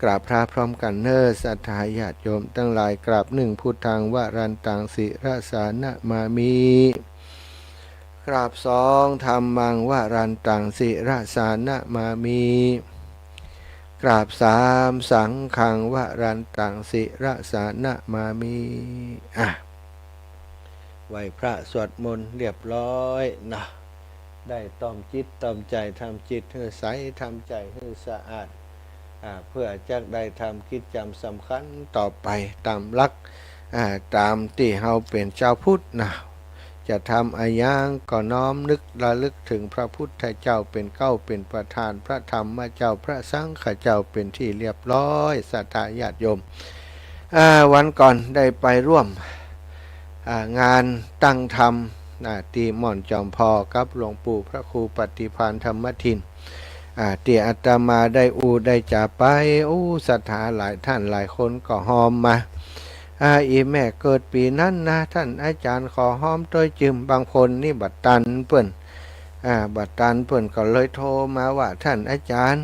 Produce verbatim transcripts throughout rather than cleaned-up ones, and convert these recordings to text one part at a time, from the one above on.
กราบพระพร้อมกั๋นเน่อ ศรัทธาญาติโยมตังหลาย กราบหนึ่ง พุทธังวรันตัง ศิรสานะมามิ กราบสอง ธัมมังวรันตัง ศิรสานะมามิ กราบสาม สังฆังวรันตัง ศิรสานะมามิ อ่ะ ไหว้พระสวดมนต์เรียบร้อยนะ ได้ต้อมจิตต้อมใจ๋ ทำจิตหื้อใส ทำใจ๋หื้อสะอาด อ่า เพื่อจักได้ทำกิจกรรมสำคัญต่อไปต๋ามหลัก อ่า ต๋ามตี้เฮาเป๋นจาวพุทธนะ จะทำอะหยังก็น้อมนึกระลึกถึงพระพุทธเจ้าเป๋นเก๊าเป๋นประธาน พระธรรมเจ้า พระสังฆเจ้าเป๋นตี้เรียบร้อย ศรัทธาญาติโยม อ่า วันก่อนได้ไปร่วม อ่า งานตั้งธรรม อ่า ตี้ม่อนจอมพอกับหลวงปู่พระครูปฏิภาณธรรมทิน อ่า ตี้อาตมาได้อู้ได้จ๋าไป อู้ ศรัทธาหลายต้านหลายคนก็ฮอมมา อ่า อี่แม่เกิดปี๋นั้นนะ ต้านอาจ๋ารย์ขอฮอมตวยจื้ม บางคนนี่บ่ตันเปิ้น อ่า บ่ตันเปิ้นก็เลยโทรมาว่า ต้านอาจ๋ารย์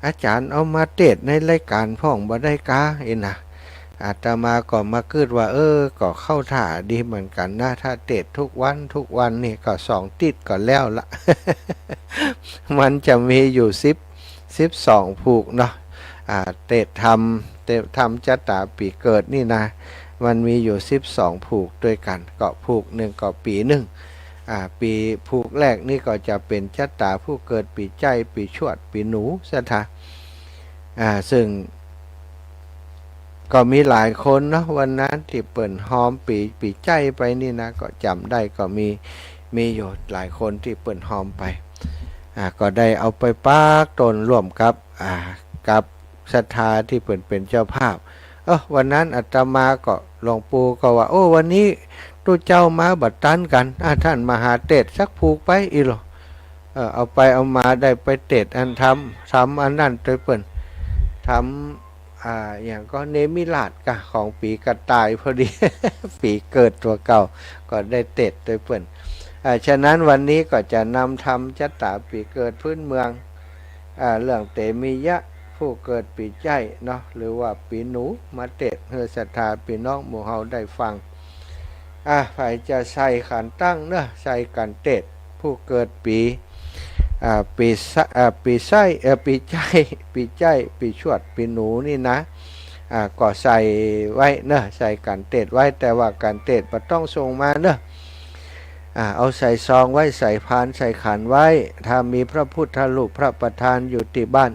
อาจ๋ารย์เอามาเตสน์ในรายก๋านพ่องบ่ได้กา อี้นะ อาตมาก็มากึ๊ดว่า เออ ก็เข้าท่าดีเหมือนกั๋นนะ ถ้าเตสน์ทุกวันทุกวันนี่ก็สองติ๊ดก็แล้วละ มันจะมีอยู่สิบ สิบสองผูกเนาะ อ่า เตสน์ธรรม เตสน์ธรรมจะต๋าปี๋เกิดนี่นะ มันมีอยู่สิบสองผูกตวยกั๋น ก็ผูกนึ่งก็ปี๋นึ่ง อ่า ปี๋ ผูกแรกนี่ก็จะเป๋นจะต๋าผู้เกิดปี๋ใจ้ ปี๋ฉวด ปี๋หนู ศรัทธา อ่า ซึ่ง ก็มีหลายคนเนาะ วันนั้นตี้เปิ้นฮอมปี๋ ปี๋ใจ้ไปนี่นะ ก็จ๋ำได้ก็มี มีอยู่หลายคนตี้เปิ้นฮอมไป อ่า ก็ได้เอาไปปักต้นร่วมกับ อ่า กับศรัทธาตี้เปิ้นเป๋นเจ้าภาพ เออ วันนั้นอาตมาก็ หลวงปู่ก็ว่า โอ้ วันนี้ตุ๊เจ้ามาบ่ตันกั๋น อ่า ต้านมาหาเตสน์สักผูกไป อี้ลอ เออ เอาไปเอามาได้ไปเตสน์อันธรรม ธรรมอันนั้นตวยเปิ้น ธรรม อ่า อะหยังก็เนมิราศกา ของปี๋กระต่ายพอดี ปี๋เกิดตั๋วเก่า ก็ได้เตสน์ตวยเปิ้น อ่า ฉะนั้นวันนี้ก็จะนำธรรมจะต๋าปี๋เกิดพื้นเมือง อ่า เรื่องเตมิยะ ผู้เกิดปี๋ใจ้เนาะ หรือว่าปี๋หนู มาเตสน์หื้อศรัทธาปี้น้องหมู่เฮาได้ฟัง อ่า ใผจะใส่ขันตั้งเนาะ ใส่กั๋นเตสน์ ผู้เกิดปี๋ อ่า ปี๋ใส้ อ่า ปี๋ใส้ เออ ปี๋ใจ้ ปี๋ใจ้ ปี๋ฉวด ปี๋หนูนี่นะ อ่า ก็ใส่ไว้เนาะ ใส่กั๋นเตสน์ไว้ แต่ว่ากั๋นเตสน์บ่ต้องส่งมาเนาะ อ่า เอาใส่ซองไว้ ใส่พาน ใส่ขันไว้ ถ้ามีพระพุทธรูปพระประธานอยู่ตี้บ้าน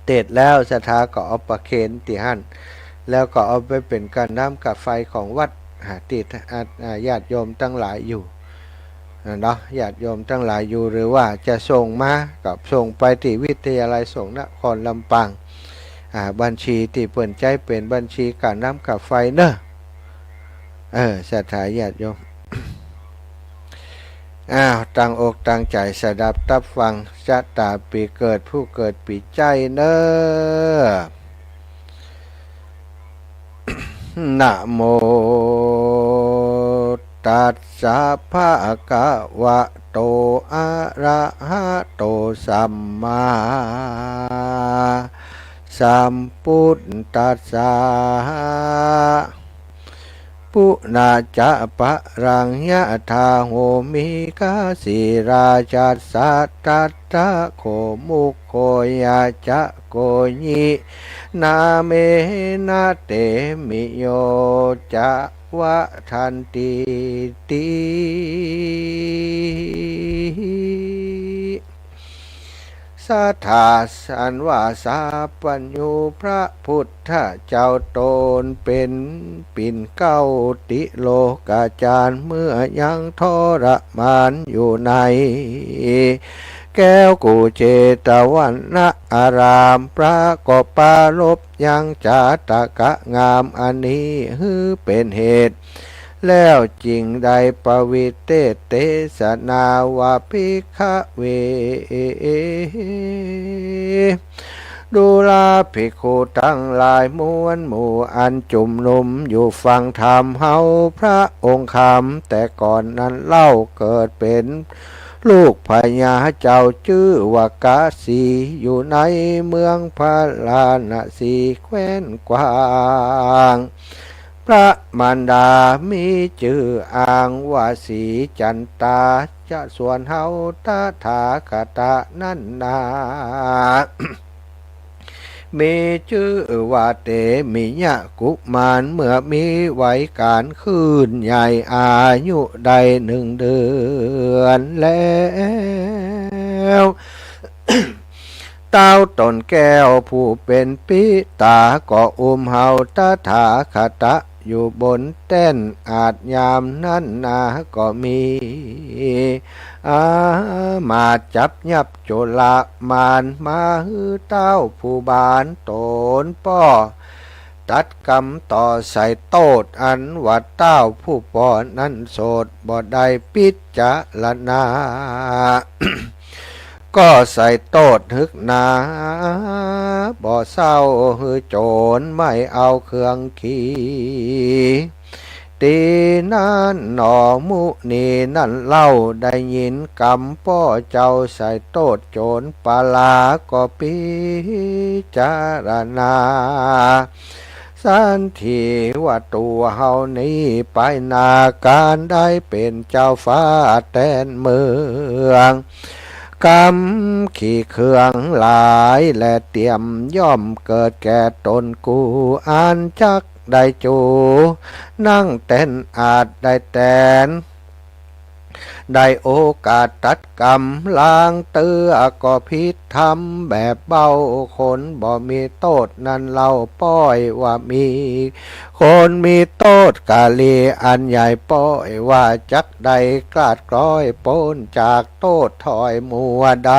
เตสน์แล้วศรัทธาก็เอาประเคนตี้หั้น แล้วก็เอาไปเป๋นก้าน้ำก้าไฟของวัด อ่า ตี้ อ่า อ่า ญาติโยมตังหลายอยู่ นะเนาะ ญาติโยมตังหลายอยู่ หรือว่าจะส่งมาก็ส่งไปตี้วิทยาลัยสงฆ์นครลำปาง อ่า บัญชีตี้เปิ้นใจ๊เป๋นบัญชีก้าน้ำก้าไฟเนาะ เออ ศรัทธาญาติโยม อ้าว ตั้งอกตั้งใจ๋สดับตับฟัง จะต๋าปี๋เกิด ผู้เกิดปี๋ใจ้เนาะ นะโม ตัสสะ ภะคะวะโต อะระหะโต สัมมาสัมพุทธัสสะ ปุนะจะปะรัง ยะถา โหมิกา สีลา จัสสะ ทัตถะ โข มุคโข ยะจะ โก ยิ นา เม นะ เต มิ โย จะ วะ ทันติ ติ ศรัทธา สันว่าสัพพัญญูพระพุทธเจ้าต๋นเป๋นปิ่นเกล้าติโลกาจารย์ เมื่อยังทรมานอยู่ในแก้วกุเจตวนอาราม พระก็ปรารภยังจาตกะงามอันนี้หื้อเป๋นเหตุ แล้วจึงได้ปริตเตสน์เตสนาว่า ภิกขเว ดูราภิกขุตังหลายมวลหมู่ อันจุมนุมอยู่ฟังธรรมเฮา พระองค์คำแต่ก่อนนั้นเล่า เกิดเป๋น ลูกพญาเจ้าจื้อว่ากาสี อยู่ในเมืองพาราณสีแคว้นกว้าง พระมารดามีจื้ออ้างว่าสีจันตา จะส่วนเฮาตถาคตะนั้นนา มีจื้อว่าเตมิยะกุมาร เมื่อมีวัยก๋านขึ้นใหญ่ อายุได้หนึ่งเดือนแล้ว เต้าต๋นแก้วผู้เป๋นปิต๋า ก็อุ้มเฮาตถาคตะอยู่บนแต้น อาสยามนั้นนาก็มี อามาตย์จับยับจุลมาน มาหื้อเต้าผู้บานต๋นป้อ ตัดกำต่อใส่โต้ษ อันว่าเต้าผู้ป้อนั้นโสด บ่ได้พิจารณา ก็ใส่โต้ษหึกหนา บ่เศร้าหื้อโจ๋รไม่เอาเครื่องขี ตี้นั้นหนอมุนีนั้นเล่า ได้ยินกำป้อเจ้าใส่โต้ษโจ๋รปลา ก็พิจารณา สันทีว่าตั๋วเฮานี้ไปหน้าก๋านได้เป๋นเจ้าฟ้าแตนเมือง กำขี่เครื่องหลายและเตียม ย่อมเกิดแก่ต๋นกู้ อันจักได้จู นั่งแต้นอาจได้แตน ได้โอกาสตัดกำลางเตื้อ ก็ผิดธรรมแบบเบ้า คนบ่มีโต้ษนั้นเล่าป้อยว่ามี คนมีโต้ษกาลีอันใหญ่ป้อย ว่าจักได้กลาดกลอยป๊นจากโต้ษถ้อยมัวด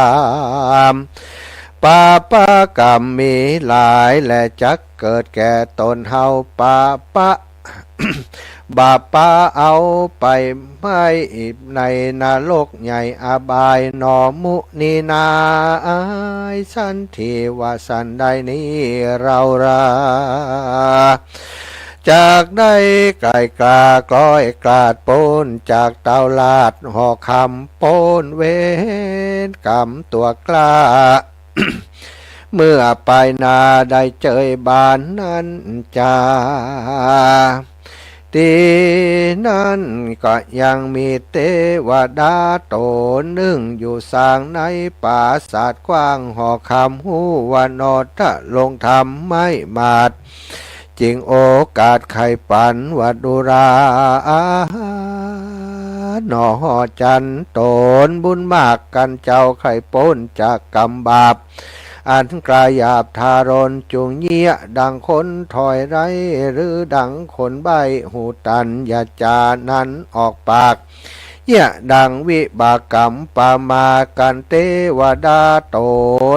ำ ปาปะกรรมมีหลาย และจักเกิดแก่ต๋นเฮา ปาปะ บาปปาเอาไปไหม้ในนรกใหญ่อบายหนอมุนีนาย สันทีว่าสันใดนี้เรารา จักได้ไกลกล้ากลอยกลาดป๊นจากเต้าลาดหอคำ ป๊นเวรกรรมตั๋วกล้า เมื่อไปหน้าได้เจยบานนั้นจา ตี้นั้นก็ยังมีเตวดาต๋นนึ่งอยู่สร้างในปราสาทกว้างหอคำ ฮู้ว่านอทะลงธรรมไม่หมาด จึงโอกาสใค่ปันว่าดูรา หนอหอจันต๋นบุญมากกั๋นเจ้า ใค่ป๊นจากกรรมบาป อันกล้าหยาบทารุณ จุ่งเยียะดังคนถ้อยไร้ หรือดังคนใบ้หูตัน อย่าจานั้นออกปาก เยียะดังวิบากกรรมประมาทกั๋น เตวดาต๋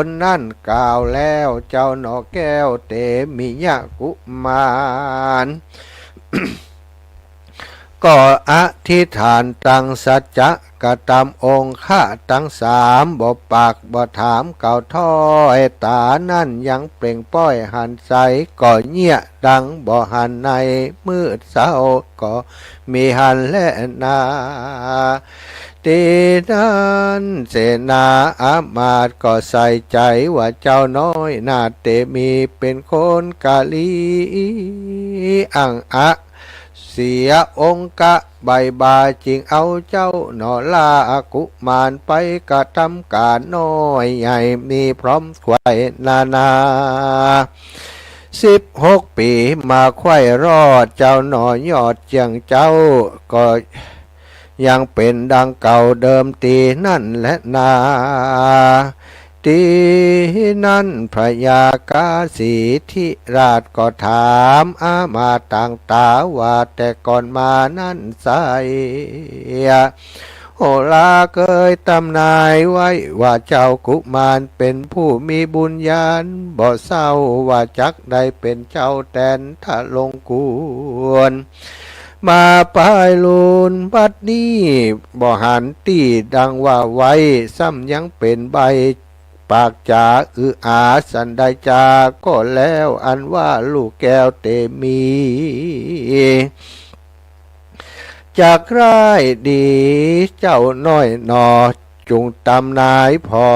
นนั้นกล่าวแล้ว เจ้าหนอแก้วเตมิยะกุมาร ก็อธิษฐานตั้งสัจจะกระตำองค์ข้าตังสาม บ่ปากบ่ถามกล่าวถ้อย ต๋านั้นยังเปล่งป้อยหันใส ก็เยียะดังบ่หันในมืดเศร้า ก็มีหันแลนา ตี้นั้นเสนาอามาตย์ก็ใส่ใจ๋ว่าเจ้าน้อยนาฏเตมีเป๋นคนกาลี อั้งอะ เสียองค์กะใบบา จึงเอาเจ้าหนอลากุมารไปกระตำก๋านน้อยใหญ่ มีพร้อมใคว่นานา สิบหกปี๋มาใคว่รอด เจ้าหนอยอดเจียงเจ้า ก็ยังเป๋นดังเก่าเดิมตี้นั้นแลนา ตี้นั้นพญากาสีทิราชก็ถามอามาตย์ต่างต๋าว่า แต่ก่อนมานั้นไซร้ โหราเกยตำนายไว้ว่าเจ้ากุมารเป๋นผู้มีบุญญาณบ่เศร้า ว่าจักได้เป๋นเจ้าแตนทะลงกูล มาปายลูนบัดนี้บ่หันตี้ดังว่าไว้ ซ้ำยังเป๋นใบ้ปากจ๋าอืออาสันใดจา ก็แล้วอันว่าลูกแก้วเตมี จักร้ายดีเจ้าน้อยหนอ จุ่งต๋ำนายผ่อ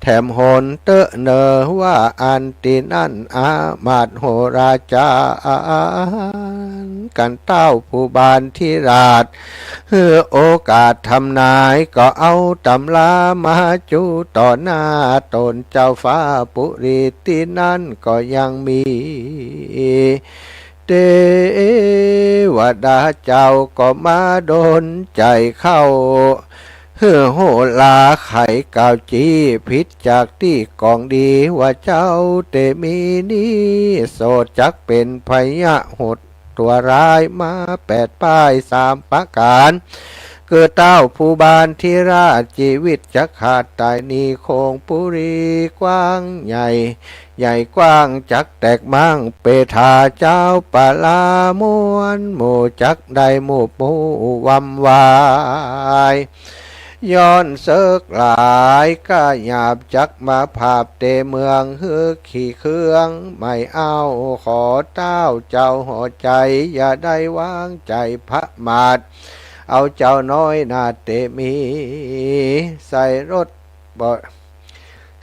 แถมหนเต๊อะเน่อ ว่าอั้น ตี้นั้นอามาตย์โหราจ๋ารย์ กั๋นเต้าผู้บานธิราช หื้อโอกาสทำนาย ก็เอาต๋ำรามาจูต่อหน้าต๋นเจ้าฟ้าปุรี ตี้นั้นก็ยังมีเตวดาเจ้าก็มาดลใจ๋เข้า หื้อโหราไขกล่าวจี้ผิดจากตี้กองดี ว่าเจ้าเตมีนี้โสตจักเป๋นพยะหด ตั๊วร้ายมาแปดป้ายสามประก๋าน คือเต้าผู้บานธิราช จีวิตจักขาดต๋ายหนี โขงปุรีกว้างใหญ่ ใหญ่กว้างจักแตกม้าง เปถาเจ้าปลาม้วนหมู่ จักได้หมู่หมู่วำวาย ย้อนเสิกหลายก้าหยาบ จักมาผาบเตเมือง หื้อขี่เคืองไม่เอา ขอเต้าเจ้าห่อใจ๋ อย่าได้วางใจ๋ผะมาท เอาเจ้าน้อยนาฏเตมี ใส่รถบ่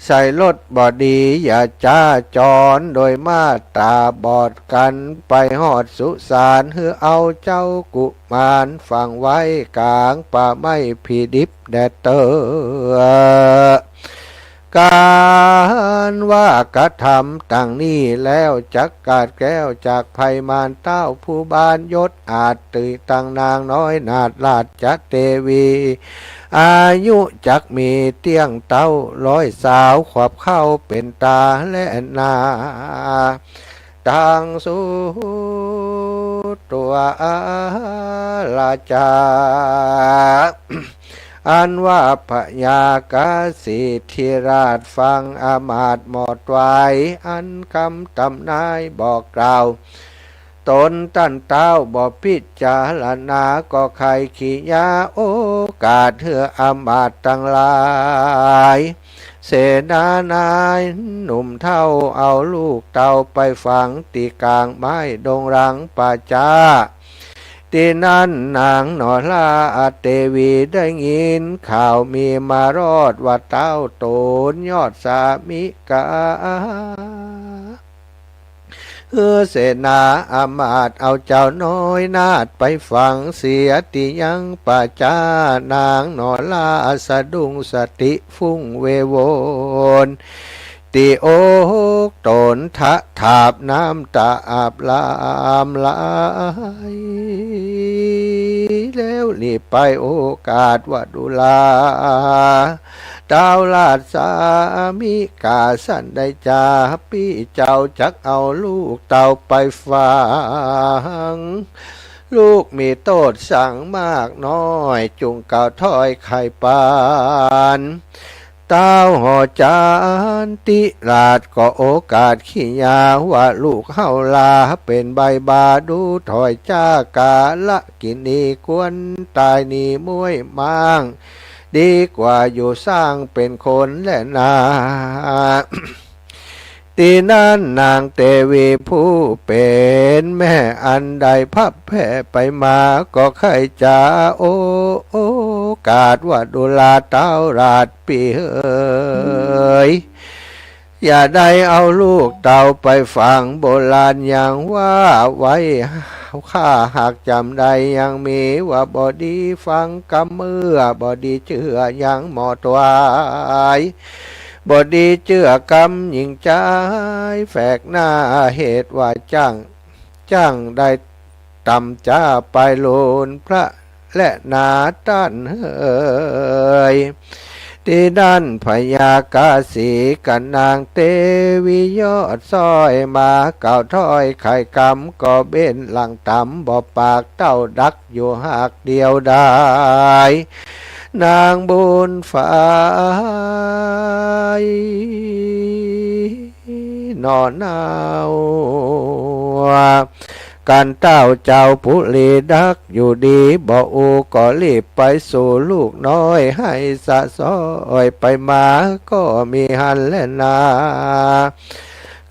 ใส่รถบ่ดี อย่าจ้าจร โดยมาต๋าบอดกั๋น ไปฮอดสุสาน หื้อเอาเจ้ากุมารฝังไว้ก๋างป่าไม้ผีดิบแดดเต๊อะ ก๋านว่ากระทำตังนี้แล้ว จักกาดแคล้วจากภัยมาร เต้าผู้บานยศอาจ ตึงตังนางน้อยนาฏราชเตวี อายุจักมีเตี้ยงเต้า ร้อยซาวขวบเข้าเป๋นต๋าแลนา ตังสุดตั๊วราจา อันว่าพญากาสีธิราชฟังอามาตย์หมอต๋วาย อันกำต๋ำนายบอกกล่าว ต๋นต้านเต้าบ่พิจารณา ก็ใค่ขี้ยาโอกาส หื้ออามาตย์ตังหลาย เสนานายหนุ่มเฒ่า เอาลูกเต้าไปฝังตี้ก๋างไม้ดงรังป่าจ๊า ตี้นั้นนางหนอราเตวีได้ยินข่าวมีมารอด ว่าเต้าต๋นยอดสามิกา หื้อเสนาอามาตย์เอาเจ้าน้อยนาฏไปฝังเสียตี้ยังป่าจ๊า นางหนอราสะดุ้งสติฟุ้งเววน ตี้อกต๋นทะถาบน้ำต๋าอาบหลามไหล แล้วหลีบไปโอกาสว่าดูรา เต้าราชสามิกาสันได้จา ปี้เจ้าจักเอาลูกเต้าไปฝัง ลูกมีโต้ษสังมากน้อย จุ่งกล่าวถ้อยไขปาน เต้าหอจันติราชก็โอกาสขี้ยา ว่าลูกเฮาลาเป๋นใบบา ดูถ้อยจากาละกินี ควรต๋ายหนีม้วยม้าง ดีกว่าอยู่สร้างเป๋นคนแลนา ตี้นั้นนางเตวีผู้เป๋นแม่อันได้พับแผ่ไปมา ก็ใค่จะโอ โอกาสว่าดูราเต้าราชปี้เหย อย่าได้เอาลูกเต้าไปฝัง โบราณยังว่าไว้ ข้าหากจ๋ำได้ยังมี ว่าบ่ดีฟังกำเมื่อ บ่ดีเจื้อยังหมอต๋วาย บ่ดีเจื้อกำหญิงจาย แฝกหน้าเหตุว่าจ้าง จ้างได้ต่ำจ้าไปลูนพระแลนาต้านเหย ตี้นั้นพญากาสีกับนางเตวียอดซ้อย มากล่าวถ้อยไขกำ ก็เบ้นหลังต๋ำบ่ปาก เต้าดักอยู่หากเดียวดาย นางบุญฝ่าย หน่อเนา กั๋นเต้าเจ้าปุรีดักอยู่ดี บ่อู้ก็รีบไปสู่ลูกน้อย ให้สะซ้อยไปมาก็มีหั้นแลนา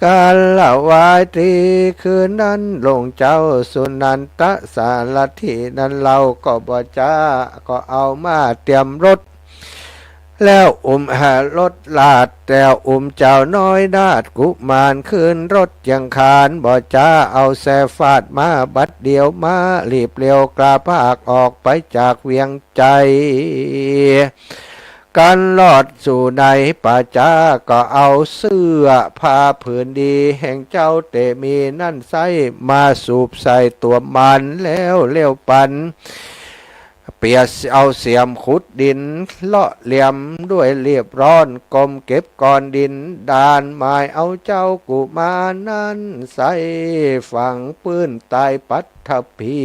กาละวายตี้คืนนั้น หลวงเจ้าสุนันทสารถีนั้นเล่าก็บ่จ๊า ก็เอามาเตรียมรถ แล้วอุ้มหารถลาด แล้วอุ้มเจ้าน้อยราชกุมารขึ้นรถเจียงคาน บ่จ๊าเอาแส้ฟาดมาบัดเดียว มารีบเร็วกล้าพากออกไปจากเวียง ใจ๋ กันรอดสู่ในป่าจ๊า ก็เอาเสื้อผ้าผืนดีแห่งเจ้าเตมีนั้นไส้มาสูบใส่ตั๋วมัน แล้วเลี้ยวปัน เปียเอาเสียมขุดดินเลาะเหลี่ยมด้วยเรียบร้อน ก้มเก็บก้อนดินดาน หมายเอาเจ้ากุมารนั้นใส่ฝังปื้นใต้ปัฐภี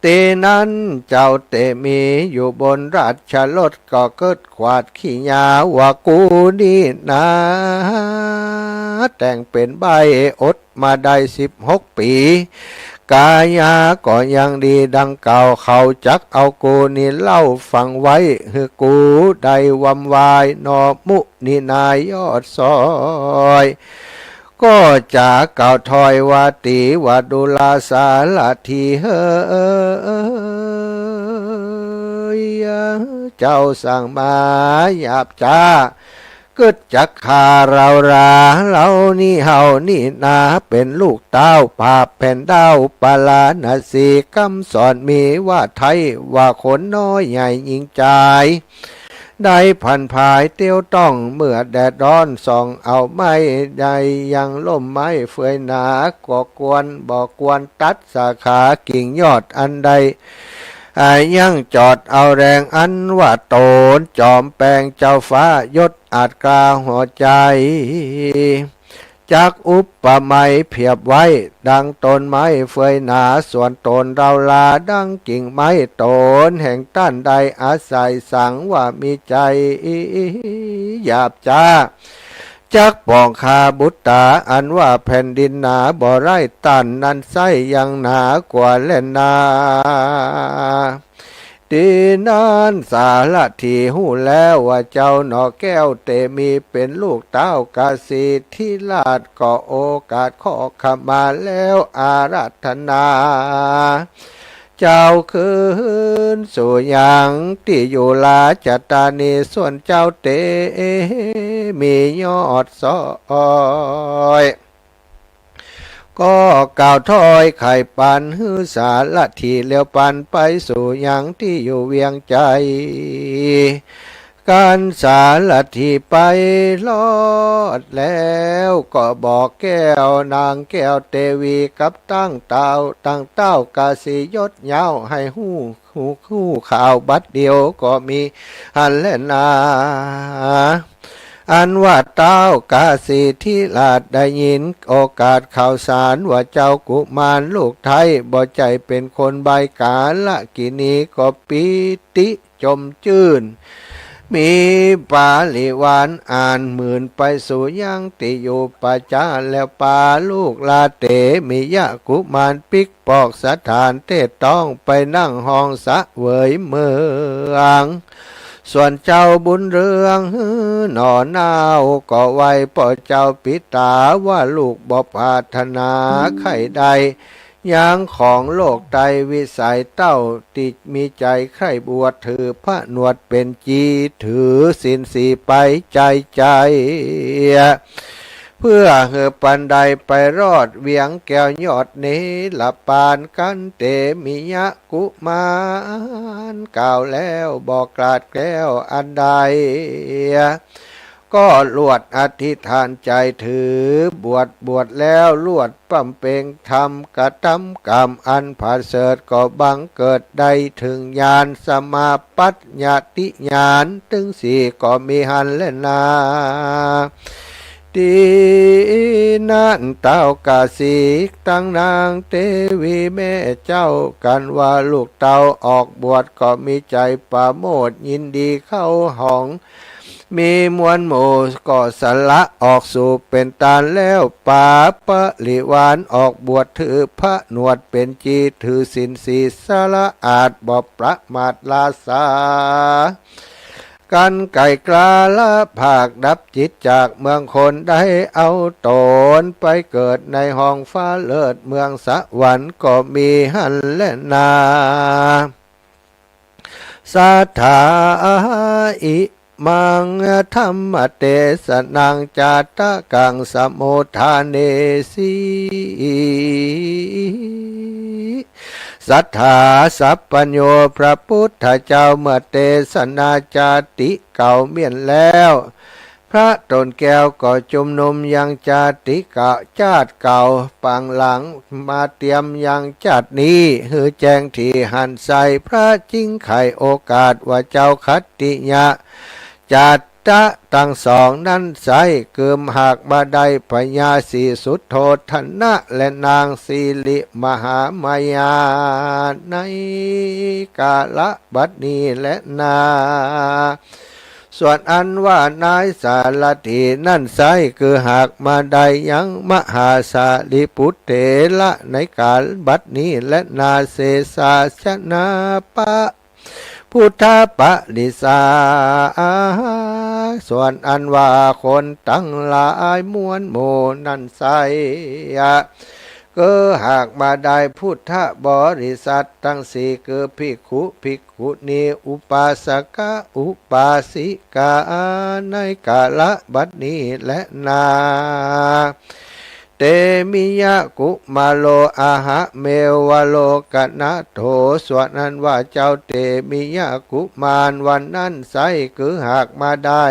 ตี้นั้นเจ้าเตมีอยู่บนราชรถ ก็เกิดขวาดขี้หญ้าว่า กูนี่นา แต่งเป๋นใบ้อดมาได้สิบหกปี๋ ก๋ายาก็ยังดีดังเก่า เขาจักเอากูนี่เล่าฟังไว้ หื้อกูได้วำวาย หนอมุนีนายอดซอย ก็จะกล่าวถ้อยว่า ตี๋ว่าดูราสารถีเฮย เจ้าสั่งมาหยาบจ๊า กึ๊ดจักฆ่าเฮารา เฮานี่ เฮานี่นา เป๋นลูกเต้าผาแผ่นดาวปาราณสี กำสอนมีว่าไท้ว่าคนน้อยใหญ่หญิงจาย ได้ผันผายเตี้ยวต้อง เมื่อแดดร้อนส่องเอาไม้ ได้ยังร่มไม้เฟือยหนา ก็ควรบ่ควรตัดสาขากิ่งยอดอันใด อ่า ยังจอดเอาแรงอันว่าโตน จอมแปงเจ้าฟ้ายศอาจกล้าหัวใจ๋ จักอุปไมยเปรียบไว้ดังต้นไม้เฟือยหนา ส่วนต๋นเฮาราดังกิ่งไม้ ต๋นแห่งต้านได้อาศัยสังว่ามีใจ๋หยาบจ๊า จักปองฆ่าบุตต๋า อันว่าแผ่นดินหนาบ่ไร้ต้านนั้นไส้ยังหนากว่าแลนา ตี้นั้นสารถีฮู้แล้วว่าเจ้าหน่อแก้วเตมีเป๋นลูกเต้ากาสีทิราช ก็โอกาสขอขมาแล้วอาราธนา เจ้าคืนสู่ยังตี้อยู่ราชธานี ส่วนเจ้าเตมียอดซอย ก็กล่าวถ้อยไขปัน หื้อสารถีเลี้ยวปันไปสู่ยังตี้อยู่เวียงใจ๋ กันสารถีไปรอดแล้ว ก็บอกแก้วนางแก้วเตวีกับตั้งเต้า ตั้งเต้ากาสียศยาว หื้อฮู้ ฮู้ ฮู้ข่าวบัดเดียวก็มีหั้นแลนา อันว่าเต้ากาสีทิราชได้ยินโอกาสข่าวสารว่าเจ้ากุมารลูกไท้บ่ใจ้เป๋นคนใบ้ก๋าลกิณี ก็ปีติจมจื้น มีปาริวารอ่านหมื่นไปสู่ยังตี้อยู่ป่าจ๊า แล้วปาลูกราชเตมียะกุมารปิ๊ก ปอกสถานเตศต้องไปนั่งห้องเสวยเมือง ส่วนเจ้าบุญเรืองหน่อเน่าก็ไหว้ป้อเจ้าปิต๋าว่าลูกบ่ปรารถนาใค่ใด ยังของโลกใต้วิสัยเต้าตี้มีใจ๋ใค่บวชถือผนวดเป๋นจี ถือศีลสี่ไปใจ้ใจ้ เพื่อหื้อปันได้ไปรอดเวียงแก้วยอดเนรปาน กันเตมียะกุมารกล่าวแล้วบอกกลาดแก้วอันใด ก็ลวดอธิษฐานใจ๋ถือบวช บวชแล้วลวดบำเพ็งธรรมกระทำกรรมอันผาเสริฐ ก็บังเกิดได้เถิงญาณสมาปัต ญาติญาณตึงสี่ก็มีหั้นแลนา ตี้นั้นเต้ากาสีตังนางเตวีแม่เจ้า กันว่าลูกเต้าออกบวชก็มีใจ๋ปราโมทย์ยินดีเข้าห้อง มีมวลหมู่ก็สละออกสู่เป๋นตานแล้ว ปาปริวารออกบวชถือผนวดเป๋นจี ถือศีลสี่สละอาดบ่ประมาทราษา กันไก่กล้าละผากดับจิตจากเมืองคน ได้เอาต๋นไปเกิดในห้องฟ้าเลิศเมืองสวรรค์ก็มีหั้นแลนา สัทธา อิมัง ธัมมเตสนัง จาตะกัง สมุฏฐาเนสี สัทธา สัพพัญญู พระปุทธเจ้าเมื่อเตสนาจาติเก่าเมี้ยนแล้ว พระต๋นแก้วก็จุมนุมยังจาติเก่า จาติเก่า ปังหลังมาเตียมยังจาตินี้ หื้อแจ้งถี่หันใส่ พระจึงไขโอกาสว่าเจ้าขัตติยะ จาตะตังสองนั้นไซร้ กึมหากบ่าได้พญาสีสุโธทนะและนางสิริมหามายา ในกาละบัดนี้แลนา ส่วนอันว่านายสารถีนั้นไซร้ คือหากบ่าได้ยังมหาสารีปุตรเถระในกาลบัดนี้แลนา เสสาชนะปะพุทธปริสา ส่วนอันว่าคนตังหลายมวลหมู่นั้นไซร้ คือหากบ่าได้พุทธบริษัทตังสี่ คือภิกขุ ภิกขุณี อุปาสกะ อุปาสิกา ในกาละบัดนี้แลนา เตมิยะกุมารโอ อะหะเมวะโลกนาโถ ส่วนอันว่าเจ้าเตมิยะกุมารวันนั้นไซร้ คือหากบ่าได้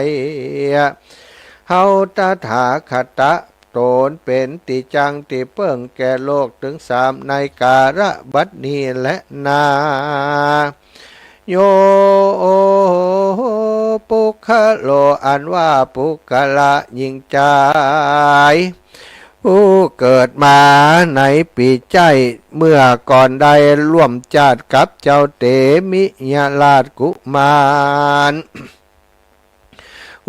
เฮาตถาคตะ ต๋นเป๋นตี้จั้งตี้เปิ้งแก่โลกตึงสาม ในกาละบัดนี้แลนา โย ปุคคโล อันว่าปุคคละหญิงจาย ผู้เกิดมาในปี๋ใจ้เมื่อก่อนได้ร่วมจาติกับเจ้าเตมิยราชกุมาร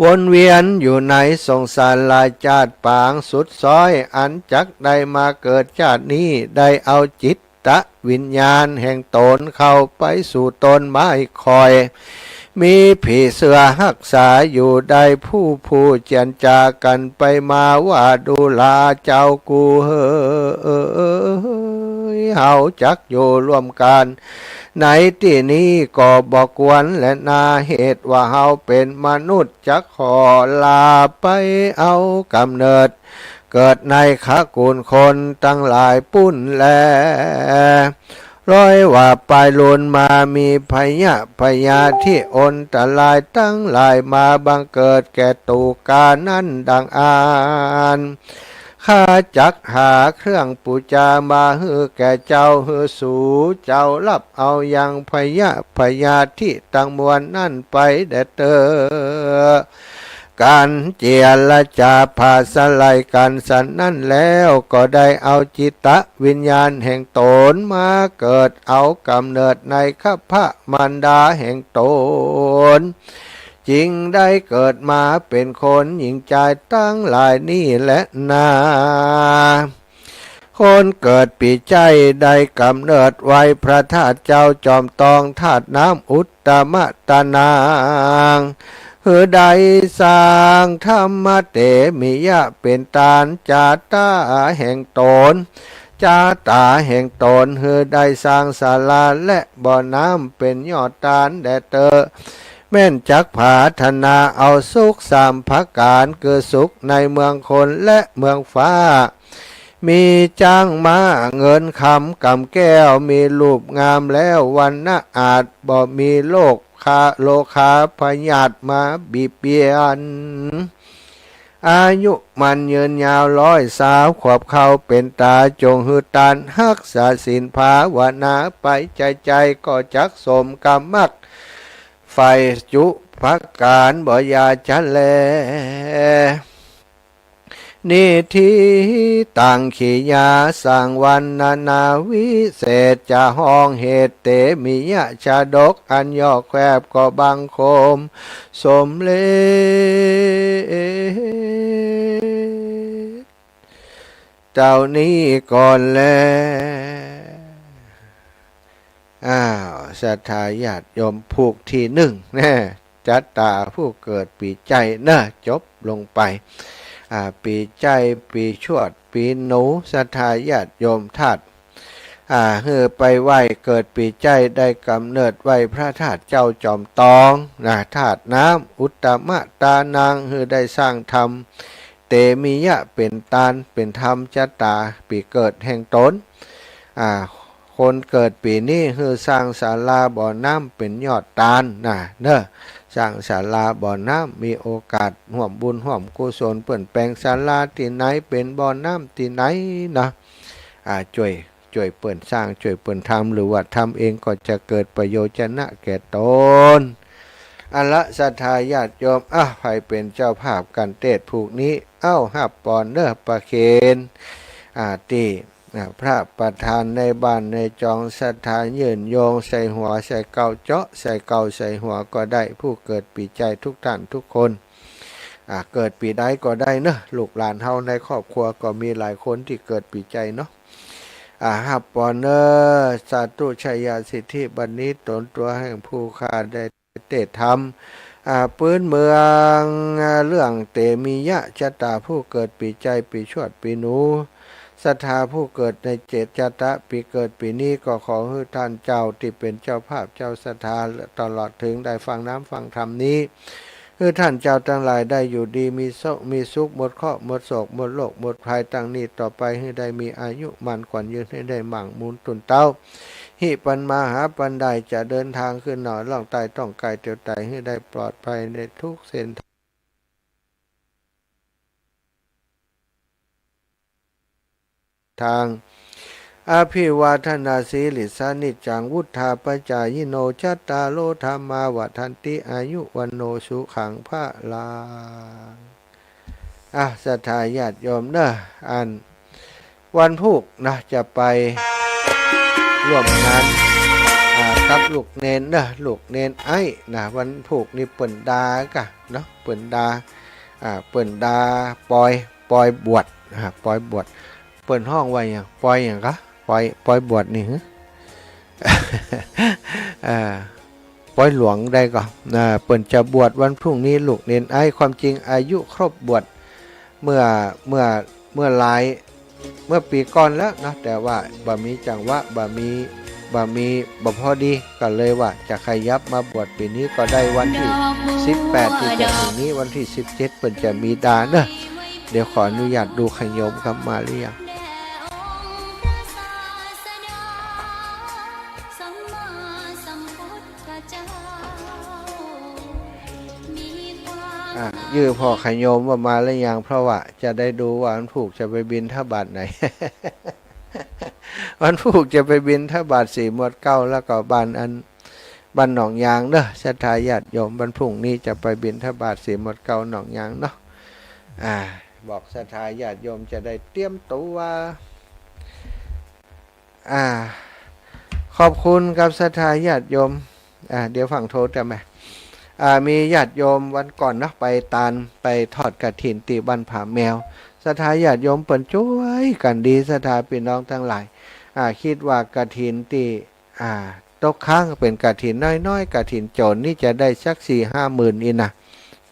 วนเวียนอยู่ในสงสารจาติปางสุดซ้อย อันจักได้มาเกิดจาตินี้ ได้เอาจิตวิญญาณแห่งต๋นเข้าไปสู่ต้นไม้ข่อย มีผีเสื้อฮักษาอยู่ได้ ผู้ผู้เจียรจากั๋นไปมาว่า ดูราเจ้ากูเหย เฮาจักอยู่ร่วมกั๋น ในตี้นี้ก็บ่ควรแลนา เหตุว่าเฮาเป๋นมนุษย์ จักขอลาไปเอาก๋ำเนิด เกิดในขะกู๋ลคนตังหลายปู้นแล ร้อยว่าปายลูนมา มีพยะพยาธิอันตรายตังหลายมาบังเกิดแก่ตั๋วกานั้นดังอั้น ข้าจักหาเครื่องปู๋จามาหื้อแก่เจ้า หื้อสูเจ้าฮับเอายังพยะพยาธิตังมวลนั้นไปแด่เต๊อะ กั๋นเจียรจาผาสะไหล่กั๋นสันนั้นแล้ว ก็ได้เอาจิตวิญญาณแห่งต๋นมาเกิดเอาก๋ำเนิดในครรภ์มารดาแห่งต๋น จึงได้เกิดมาเป๋นคนหญิงจายตังหลายนี้แลนา คนเกิดปี๋ใจ้ได้ก๋ำเนิดไหว้พระธาตุเจ้าจอมตอง ธาตุน้ำอุตตมะตะนาง หื้อได้สร้างธัมมเตมิยะเป๋นตานจาตาแห่งต๋น จาตาแห่งต๋น หื้อได้สร้างศาลาและบ่อน้ำเป๋นยอดตานแด่เต๊อะ แม่นจักผาถนาเอาสุขสามประก๋าน คือสุขในเมืองคนและเมืองฟ้า มีจ๊างม้าเงินคำก๋ำแก้ว มีรูปงามแล้ววรรณะอาจ บ่มีโรคา โรคาพยาธิมาเบียดเบียน อายุมั่นยืนยาวร้อยซาวขวบเข้าเป๋นต๋า จงหื้อตานฮักษาศีลภาวนาไปใจ้ๆ ก็จักสมกับมรรคใฝ่จุประก๋านบ่อย่าจะแล นิทธิตัง ขียาสัง วรรณนาวิเศษ จะฮ้องเหตุเตมิยะชาดกอันย่อแคบ ขอบังคมสมเร็จเต้านี้ก่อนแล อ้าว ศรัทธาญาติโยม ผูกตี้นึ่งนะ จัตตาผู้เกิดปี๋ใจ้นะ จบลงไป อ่า ปี๋ใจ้ ปี๋ชวด ปี๋หนู ศรัทธาญาติโยมธาตุ อ่า หื้อไปไหว้เกิดปี๋ใจ้ ได้ก๋ำเนิดไหว้พระธาตุเจ้าจ๋อมตองนะ ธาตุน้ำ อุตตมะตานัง หื้อได้สร้างธรรม เตมียะ เป๋นตาน เป๋นธรรมจะต๋าปี๋เกิดแห่งตน อ่า คนเกิดปี๋นี้หื้อสร้างศาลาบ่อน้ำเป๋นยอดตานนะเนาะ สร้างศาลาบ่อน้ำ มีโอกาสฮ่วมบุญฮ่วมกุศล เปิ้นแป๋งศาลาตี้ไหนเป๋นบ่อน้ำตี้ไหนนะ อ่า จ้วย จ้วยเปิ้นสร้าง จ้วยเปิ้นทำ หรือว่าทำเองก็จะเกิดประโยชน์จะนะแก่ตน เอาละศรัทธาญาติโยม อ่ะ ใผเป๋นเจ้าภาพกั๋นเตศน์ผูกนี้ เอ้า ฮับปอนเน่อประเคน อ่า ตี้ อ่า พระประธานในบ้านในจอง ศรัทธายื่นโยงใส่หัวใส่เกล้า เจาะใส่เกล้าใส่หัวก็ได้ ผู้เกิดปี๋ใจ้ทุกต้านทุกคน อ่า เกิดปี๋ใดก็ได้เนาะ ลูกหลานเฮาในครอบครัวก็มีหลายคนตี้เกิดปี๋ใจ้เนาะ อ่า ฮับปอนเน่อ สาธุชยสิทธิ บัดนี้ต๋นตั๋วแห่งผู้ข้าได้เตศน์ธรรม อ่า ปื๊นเมือง อ่า เรื่องเตมียะจะต๋าผู้เกิดปี๋ใจ้ ปี๋ชวด ปี๋หนู ศรัทธาผู้เกิดในเจตจะต๋าปี๋เกิดปี๋นี้ ก็ขอหื้อต้านเจ้าตี้เป๋นเจ้าภาพเจ้าศรัทธา ตลอดเถิงได้ฟังน้ำฟังธรรมนี้ หื้อต้านเจ้าตังหลายได้อยู่ดีมีสุข มีสุข หมดเคราะห์หมดโศก หมดโรคหมดภัย ตั้งนี้ต่อไปหื้อได้มีอายุหมั้นขวัญยืน หื้อได้มั่งมูลตุนเต๊า หิปันมาหาปันได้ จะเดินตางขึ้นเหนือล่องใต้ต้องไกลเตียวไต หื้อได้ปลอดภัยในทุกเส้นทาง ทาง อภิวาทนาสีลิสสานิจจัง วุฑฒาปจายิโน จัตตาโร ธัมมา วัฑฒันติ อายุ วัณโณ สุขัง พลัง อ่ะ ศรัทธาญาติโยมเน่อ อันวันพูกนะ จะไปร่วมงาน อ่า กับลูกเณรเน่อ ลูกเณรไอ้นะ วันพูกนี้เปิ้นดากะเนาะ เปิ้นดา อ่า เปิ้นดาปอย ปอยบวช อ่า ปอยบวช เปิ้นฮ้องว่าหยัง ปอยหยังกะ ปอย ปอยบวชนี่หือ อ่า ปอยหลวงได้ก่อ อ่า เปิ้นจะบวชวันพรุ่งนี้ ลูกเณรไอ้ ความจริงอายุครบบวชเมื่อ เมื่อ เมื่อหลาย เมื่อปี๋ก่อนแล้วเนาะ แต่ว่าบ่มีจังหวะ บ่มี บ่มี บ่พอดี ก็เลยว่าจะขยับมาบวชปี๋นี้ก็ได้ วันตี้สิบแปดตี้จะเถิงนี้ วันตี้สิบเจ็ดเปิ้นจะมีดาเนาะ เดี๋ยวขออนุญาตดูขะโยมครับ มาหรือยัง อ่ะ จื้อพ่อขะโยมว่ามาหรือยัง เพราะว่าจะได้ดูว่าวันพูกจะไปบิณฑบาตไหน วันพูกจะไปบิณฑบาตสี่หมวดเก้า แล้วก็บ้านอัน บ้านหนองยางเนาะ ศรัทธาญาติโยม วันพรุ่งนี้จะไปบิณฑบาตสี่หมวดเก้าหนองยางเนาะ อ่า บอกศรัทธาญาติโยมจะได้เตรียมตั๋ว อ่า ขอบคุณกับศรัทธาญาติโยม อ่า เดี๋ยวฟั่งโทรจะมา อ่า มีญาติโยมวันก่อนเนาะ ไปตาน ไปทอดกฐินตี้บ้านผาแมว ศรัทธาญาติโยมเปิ้นจ้วยกั๋นดี ศรัทธาปี้น้องตังหลาย อ่า กึ๊ดว่ากฐินตี้ อ่า ตกค้างเป๋นกฐินน้อยๆ กฐินโจ๋รนี่จะได้สักสี่ห้าหมื่นอี้นะ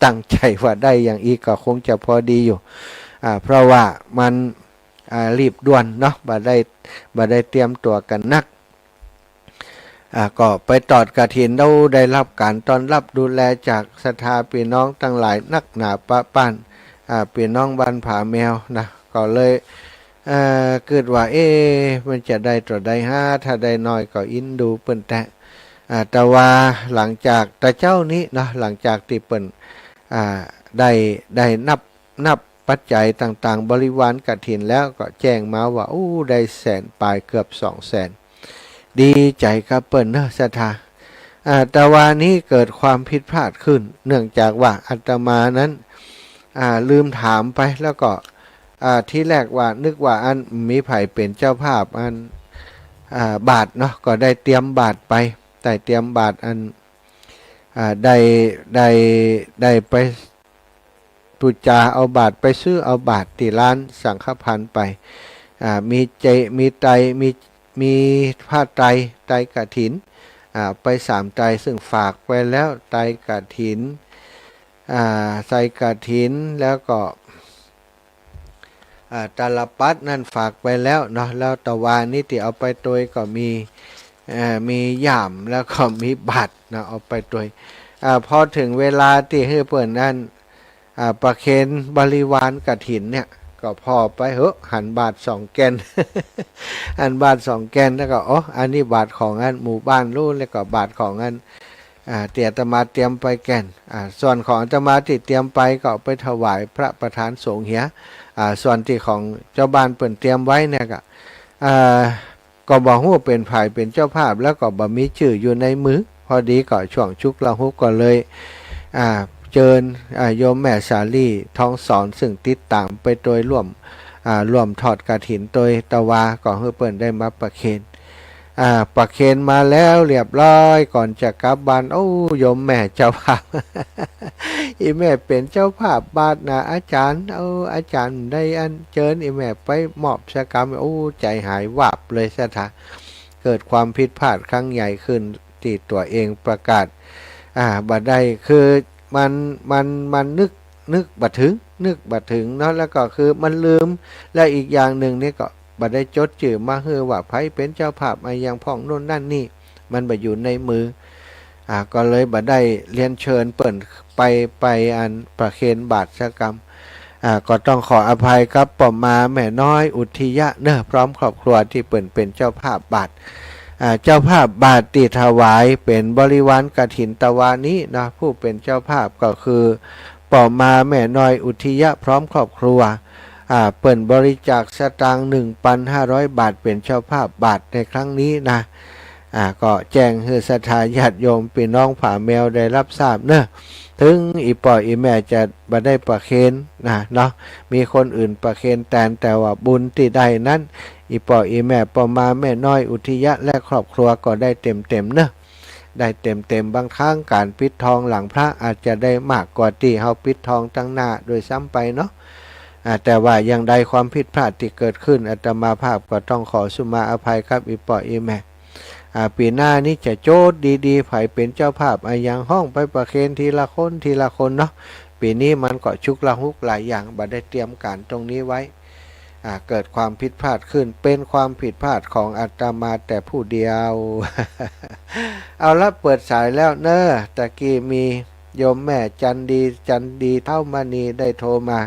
ตั้งใจ๋ว่าได้อย่างอี้ก็คงจะพอดีอยู่ อ่า เพราะว่ามัน อ่า รีบด่วนเนาะ บ่ได้ บ่ได้เตรียมตั๋วกั๋นนัก อ่า ก็ไปตอดกฐินแล้วได้ฮับก๋านต้อนฮับดูแลจากศรัทธาปี้น้องตังหลายนักหนาปะป๊าน อ่า ปี้น้องบ้านผาแมวนะ ก็เลย เอ่อ กึ๊ดว่า เอ๊ะ มันจะได้เต้าใดฮะ ถ้าได้น้อยก็อินดูเปิ้นแต๊ อ่า แต่ว่าหลังจาก แต่เจ๊านี้เนาะ หลังจากตี้เปิ้น อ่า ได้ ได้นับ นับปัจจัยต่างๆ บริวารกฐินแล้วก็แจ้งมาว่า อู้ ได้แสนปลาย เกือบสองแสน ดีใจ๋กับเปิ้นเนาะ ศรัทธา อ่า แต่ว่านี้เกิดความผิดพลาดขึ้น เนื่องจากว่าอาตมานั้น อ่า ลืมถามไป แล้วก็ อ่า ทีแรกว่านึกว่าอันมีใผเป๋นเจ้าภาพอัน อ่า บาตรเนาะ ก็ได้เตรียมบาตรไป ได้เตรียมบาตรอัน อ่า ได้ ได้ ได้ไปปู๋จาเอาบาตร ไปซื้อเอาบาตรตี้ร้านสังฆภัณฑ์ไป อ่า มีเจ มีไตร มี มีผ้าไตร ไตรกฐิน อ่า ไปสามไตร ซึ่งฝากไปแล้ว ไตรกฐิน อ่า ไตรกฐิน แล้วก็ อ่า ตาลปัตรนั่นฝากไปแล้วเนาะ แล้วตะวานี้ตี้เอาไปตวยก็มี เอ่อ มีย่าม แล้วก็มีบาตรนะ เอาไปตวย อ่า พอเถิงเวลาตี้หื้อเปิ้นนั้น อ่า ประเคนบริวารกฐินเนี่ย ก็ผ่อไปเหอะ หันบาตรสองแก่น หันบาตรสองแก่น แล้วก็ โอ้ อันนี้บาตรของอันหมู่บ้านลู้น แล้วก็บาตรของอัน อ่า ตี้อาตมาเตรียมไปแก่น อ่า ส่วนของอาตมาตี้เตรียมไปก็เอาไปถวายพระประธานสงฆ์เหีย อ่า ส่วนตี้ของจาวบ้านเปิ้นเตรียมไว้เนี่ยก็ อ่า ก็บ่ฮู้เป๋นใผเป๋นเจ้าภาพ แล้วก็บ่มีจื้ออยู่ในมือ พอดีก็ช่วงฉุกละหุกก็เลย อ่า เจิญ อ่า โยมแม่สาลีทองสอน ซึ่งติดต๋ามไปตวยร่วม อ่า ร่วมทอดกฐินตวยตะวา ก็หื้อเปิ้นได้มาประเคน อ่า ประเคนมาแล้วเรียบร้อย ก่อนจะกลับบ้าน โอ้ โยมแม่เจ้าภาพ อี่แม่เป๋นเจ้าภาพบาตรนะอาจ๋ารย์ เออ อาจ๋ารย์ได้อันเจิญอี่แม่ไปมอบซะกำ โอ้ ใจ๋หายวาบเลยศรัทธา เกิดความผิดพลาดครั้งใหญ่ขึ้นตี้ตั๋วเองประกาศ อ่า บ่ได้ คือมัน มัน มันนึก นึกบ่เถิง นึกบ่เถิงเนาะ แล้วก็คือมันลืม และอีกอย่างนึ่งนี่ก็บ่ได้จดจื้อมาหื้อว่าใผเป๋นเจ้าภาพอะหยังพ่องโน่นนั่นนี่ มันบ่อยู่ในมือ อ่า ก็เลยบ่ได้เรียนเชิญเปิ้นไป ไปอันประเคนบาตรซะกำ อ่า ก็ต้องขออภัยกับป้อมมาแม่น้อยอุทิยะเนอะ พร้อมครอบครัวตี้เปิ้นเป๋นเจ้าภาพบาตร อ่า เจ้าภาพบาตรตี้ถวายเป๋นบริวารกฐินตะวานี้เนาะ ผู้เป๋นเจ้าภาพก็คือป้อมมาแม่น้อยอุทิยะพร้อมครอบครัว อ่า เปิ้นบริจาคสตางค์ หนึ่งพันห้าร้อยบาท เป๋นเจ้าภาพบาตรในครั้งนี้นะ อ่า ก็แจ้งหื้อศรัทธาญาติโยมปี้น้องผาแมวได้ฮับทราบเนอะ เถิงอี่ป้ออี่แม่จะบ่ได้ประเคนนะเนาะ มีคนอื่นประเคนแตน แต่ว่าบุญตี้ได้นั้น อี่ป้ออี่แม่ป้อมมาแม่น้อยอุทิยะและครอบครัวก็ได้เต็มๆเนอะ ได้เต็มๆ บางครั้งก๋านปิดทองหลังพระอาจจะได้มากกว่าตี้เฮาปิดทองตังหน้าด้วยซ้ำไปเนาะ อ่า แต่ว่าอย่างใดความผิดพลาดตี้เกิดขึ้น อาตมาภาพก็ต้องขอสุมาอภัยกับอี่ป้ออี่แม่ อ่า ปี๋หน้านี้จะโจ๊ดดีๆ ใผเป๋นเจ้าภาพอะหยังฮ้องไปประเคนทีละคนทีละคนเนาะ ปี๋นี้มันก็ชุกละหุกหลายอย่าง บ่ได้เตรียมก๋านตรงนี้ไว้ อ่า เกิดความผิดพลาดขึ้น เป๋นความผิดพลาดของอาตมาแต่ผู้เดียว เอาละ เปิดสายแล้วเนอะ ตะกี้มีโยมแม่จันดี จันดีเท้ามณีได้โทรมา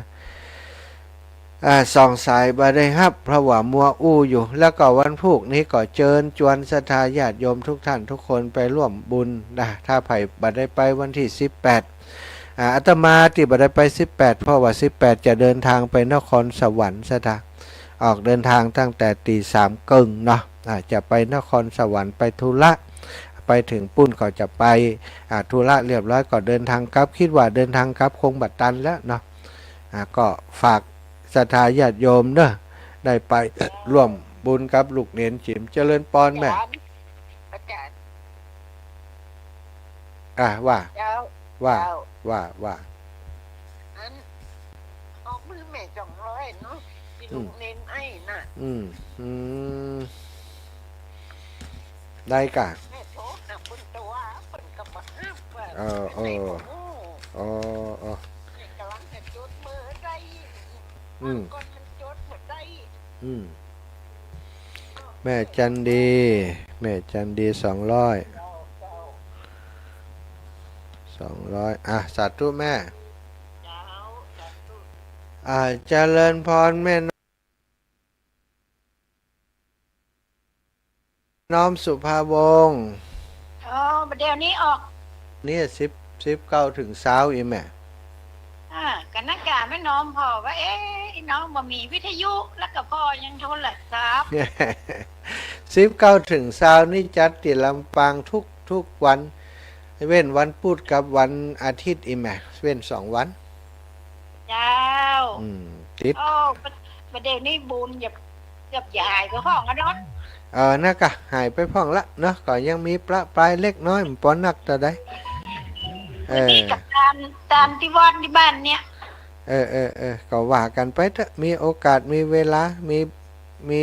อ่า สองสายบ่ได้ฮับ เพราะว่ามัวอู้อยู่ แล้วก็วันพูกนี้ก็เจิญจวนศรัทธาญาติโยมทุกท่านทุกคนไปร่วมบุญนะ ถ้าใผบ่ได้ไปวันตี้สิบแปด อ่า อาตมาตี้บ่ได้ไปสิบแปด เพราะว่าสิบแปดจะเดินทางไปนครสวรรค์ศรัทธา ออกเดินทางตั้งแต่ตีสามเกิ่งเนาะ อ่า จะไปนครสวรรค์ไปธุระ ไปเถิงปู๊นก็จะไป อ่า ธุระเรียบร้อยก็เดินทางกลับ กึ๊ดว่าเดินทางกลับคงบ่ตันแล้วเนาะ อ่า ก็ฝากศรัทธาญาติโยมเนอะ ได้ไปร่วมบุญกับลูกเหลนจิ๋ม เจริญปอนแม่ อาจ๋ารย์ อาจ๋ารย์ อ่ะ ว่า เจ้า ว่า เจ้า ว่า ว่า อัน ออกมือแม่สองร้อยเนาะ ตี้ อืม ลูกเหลนไอ้น่ะ อืม อืม ได้ก่ะ แม่โทรหาเปิ้นตะวา เปิ้นก็บ่ฮับว่า เออ เปิ้นไหน เออ บ่ฮู้ เออ เออ แม่ก่ำลังจะจดเบอร์ได้ อืม ก่อนมันจดบ่ได้ อืม แม่จันดี แม่จันดี สองร้อย สองร้อย อ่ะ สาธุแม่ อ่ะ เจริญพรแม่น้อมสุภาวงศ์ อ๋อ บ่าเดี่ยวนี้ออก เนี่ย สิบ สิบเก้าเถิงซาวอี้แม่ อ่า ก็นักกาแม่น้อมผ่อว่า เอ๊ะ ไอ้น้องบ่มีวิทยุ แล้วก็ผ่อยังโทรศัพท์ สิบเก้าเถิงซาวนี่จัดตี้ลำปางทุก ทุกวัน เว้นวันพุธกับวันอาทิตย์อี้แม่ เว้นสองวัน เจ้า อืม ติด โอ้ บ่าเดี่ยวนี้บุญอย่า เกือบจะหายไปพ่องอะเนาะ เออ น่ะก็หายไปพ่องละเนาะ ก็ยังมีประปรายเล็กน้อย บ่ปอนักเต้าใด เออ นี่ก็ตาม ตามตี้วัดตี้บ้านเนี่ย เออ เออ เออ ก็ว่ากั๋นไปเต๊อะ มีโอกาส มีเวลา มี มี